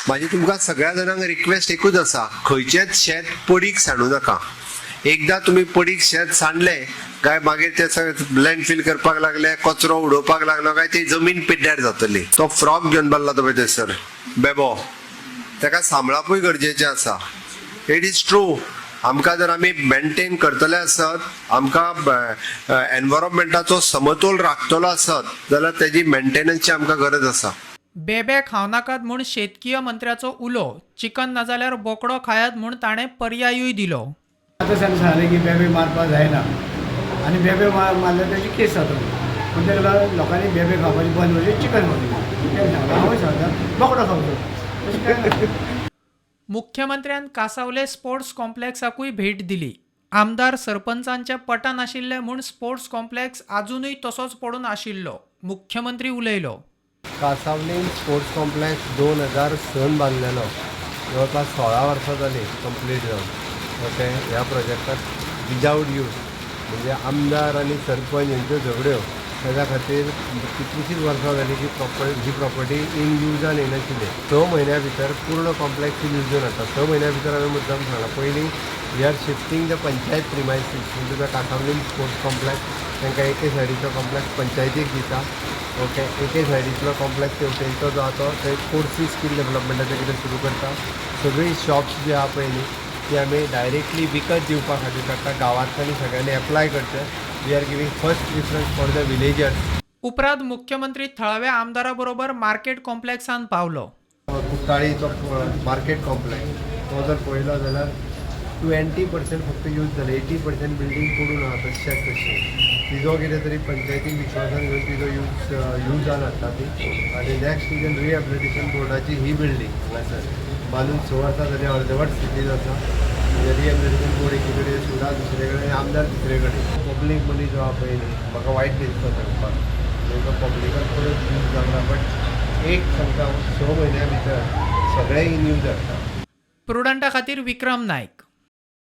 म्हाजी तुमकां सगळ्या जाणांक रिक्वेस्ट एकूच आसा, खंयचेच शेत पडीक सांडू नाका. एकदां तुमी पडीक शेत सांडलें काय मागीर ते सगळें लँडफील करपाक लागले, कचरो उडोवपाक लागलो काय ती जमीन पिड्ड्यार जातली. तो फ्रॉक घेवन बसला तो पळय थंयसर बेबो, ताका सांबाळपूय गरजेचें आसा. It is true, आमकां जर आमी मेंटेन करतले आसत, आमकां एनवायरमेंटाचो समतोल राखतलो आसत जाल्यार तेजी मेंटेनन्सची आमकां गरज आसा. बेबे खावनाकात म्हूण शेतकीय मंत्र्याचो उलो. चिकन नाजाल्यार बोकडो खायात म्हूण ताणें पर्यायूय दिलो. आतां ताणें सांगलें की बेबे मारपाक जायना आनी बेबे मारल्यार तेजी केस जाता. पूण ताका लागून लोकांनी बेबे खावपाचें बंद करचें, चिकन खावचें. तेणें सांगलां, हांवूय सांगता बोकडो खावचो, तशें कांय ना. मुख्यमंत्र्यान कासावले स्पोर्ट्स कॉम्प्लेक्साकूय भेट दिली. आमदार सरपंचांचे पटा नाशिल्ले म्हूण स्पोर्ट्स कॉम्प्लेक्स आजुनूय तसोच पडून आशिल्लो. मुख्यमंत्री उलयलो. कासावलीम स्पोर्ट्स कॉम्प्लेक्स 2006न बांदलेलो, जवळपास 16 वर्सां जालीं कंप्लीट जावन. ओके, ह्या प्रोजेक्टाक विदावट यूज, म्हणजे आमदार आनी सरपंच हेंच्यो झगड्यो, तेज्या खातीर कितलींशींच वर्सां जालीं की ही प्रॉपर्टी इन युजान येनाशिल्ली. 6 म्हयन्या भितर पूर्ण कॉम्प्लेक्स इन युजून हाडटा. 6 म्हयन्या भितर हांवें मुद्दाम सांगलां, पयलीं we are shifting the panchayat premises into the Cansaulim sports complex. तांकां एके सायडीचो कॉम्प्लेक्स पंचायतीक दिता. ओके, एके सायडींतलो कॉम्प्लेक्स तेवटेनचो जो आहा तो थंय कोर्सीस स्कील डेवलपमेंटाचें कितें सुरू करता. सगळीं शॉप्स जी आहा पळय न्ही, ती आमी डायरेक्टली विकत दिवपा खातीर काडटा. गांवांतल्यानी सगळ्यांनी एप्लाय करचें. We are giving first preference for the villagers. उपरांत मुख्यमंत्री थळाव्या आमदारा बरोबर मार्केट कॉम्प्लेक्सांत पावलो. कुठ्ठाळीचो मार्केट कॉम्प्लेक्स तो जर पळयलो जाल्यार 20% फक्त यूज जालें, 80% बिल्डींग पडून आहा तश्याक तशें. तिजो कितें तरी पंचायतीक विश्वासान घेवन तिजो युजान हाडटा ती. आनी नेक्स्ट तुजें रिहेबिलिटेशन बोर्डाची ही बिल्डींग हांगासर बांदून 6 वर्सां जालीं, अर्दवट स्थितीन आसा. म्हणजे रिहेबिलिटेशन बोर्ड एकी कडेन, सुरा दुसरे कडेन, आमदार दुसरे कडेन. पब्लीक मनी जो आहा पळय न्ही, म्हाका वायट दिसता सांगपाक, म्हणजे तो पब्लिकाक परत यूज जावना. बट एक सांगता हांव, 6 म्हयन्या भितर सगळें इन यूज हाडटा. प्रुडंटा खातीर विक्रम नायक.